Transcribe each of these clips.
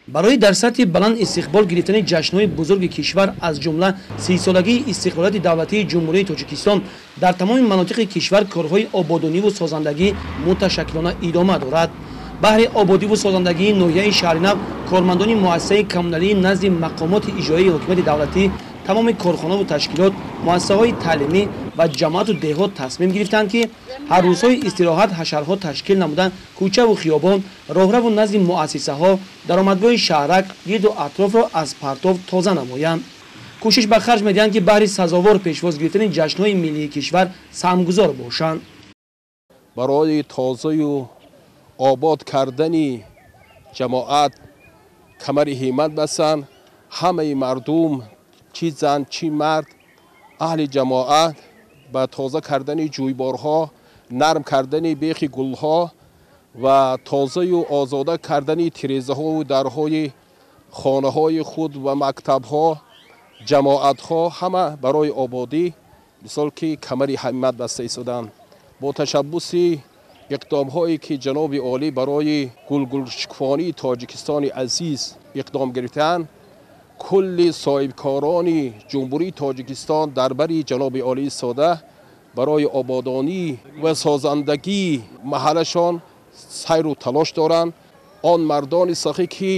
Барои дар сатҳи баланд истиқбол гирифтани ҷашнҳои бузурги кишвар, аз ҷумла 30-солагии истиқлолияти давлатии Ҷумҳурии Тоҷикистон, дар тамоми манотиқи кишвар корҳои ободониву созандагӣ муташаккилона идома дорад. Баҳри ободиву созандагии ноҳияи Шаҳринав кормандони муассисаи коммуналии назди мақомоти иҷроияи ҳокимияти давлатӣ, тамоми корхонаву ташкилот, муассисаҳои таълимӣ ва ҷамоату деҳот тасмим гирифтанд, ки ҳар рӯзҳои истироҳат ҳашарҳо ташкил намуданд, кӯчаву хиёбон, роҳраву назди муассисаҳо, даромадгоҳи шаҳрак, гирду атрофро аз партов тоза намоянд. Кӯшиш ба харҷ медиҳанд, ки баҳри сазовор пешвоз гирифтани ҷашнҳои миллии кишвар саҳмгузор бошанд. Барои тозаю обод кардани ҷамоат камари ҳиммат бастанд. Ҳамаи мардум, чӣ зан, чӣ мард, аҳли ҷамоат ба тоза кардани ҷӯйборҳо, нарм кардани бехи гулҳо ва тозаю озода кардани тирезаҳову дарҳои хонаҳои худ ва мактабҳо, ҷамоатҳо, ҳама барои ободӣ мисол ки камари ҳиммат баста истоданд. Бо ташаббуси иқдомҳое ки ҷаноби олӣ барои гулгулшукуфонии Тоҷикистони азиз иқдом гирифтаанд, кулли соҳибкорони Ҷумҳурии Тоҷикистон дар бари ҷаноби олӣ истода барои ободонӣ ва созандагии маҳаллашон сайру талош доранд. Он мардони сахӣ ки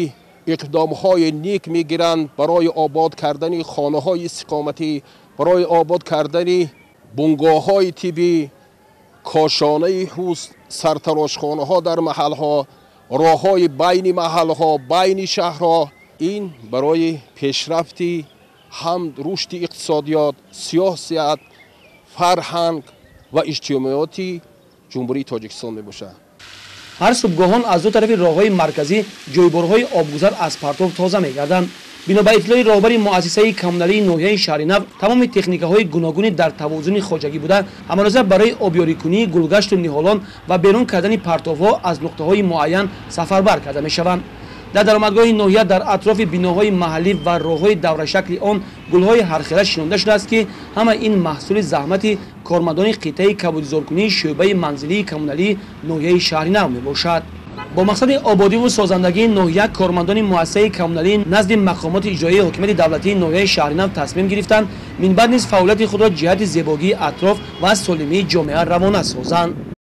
иқдомҳои нек мегиранд барои обод кардани хонаҳои истиқоматӣ, барои обод кардани бунгоҳҳои тиббӣ, кошонаи ҳусн, сартарошхонаҳо дар маҳалҳо, роҳҳои байни маҳалҳо, байни шаҳрҳо, ин барои пешрафти ҳам рушди иқтисодиёт, сиёсият, фарҳанг ва иҷтимоиёти Ҷумҳурии Тоҷикистон мебошад. Ҳар субҳгоҳон аз ду тарафи роҳҳои марказӣ ҷойборҳои обгузар аз партов тоза мегарданд. Бино ба иттилои роҳбари муассисаи коммуналии ноҳияи Шаҳринав, тамоми техникаҳои гуногуни дар тавозуни хоҷагӣ буда ҳамарӯза барои обёрикунии гулгашту ниҳолон ва берун кардани партовҳо аз нуқтаҳои муайян сафарбар карда мешаванд. Дар даромадгоҳи ноҳия, дар атрофи биноҳои маҳаллӣ ва роҳҳои даврашакли он гулҳои ҳархела шинонда шудааст, ки ҳама ин маҳсули заҳмати кормандони қитъаи кабудизоркунии шӯъбаи манзилии коммуналии ноҳияи Шаҳринав мебошад. Бо мақсади ободиву созандагии ноҳия кормандони муассисаи коммуналии назди мақомоти иҷроияи ҳокимияти давлатии ноҳияи Шаҳринав тасмим гирифтанд, минбаъд низ фаъолияти худро ҷиҳати зебогии атроф ва солимии ҷомеа равона созанд.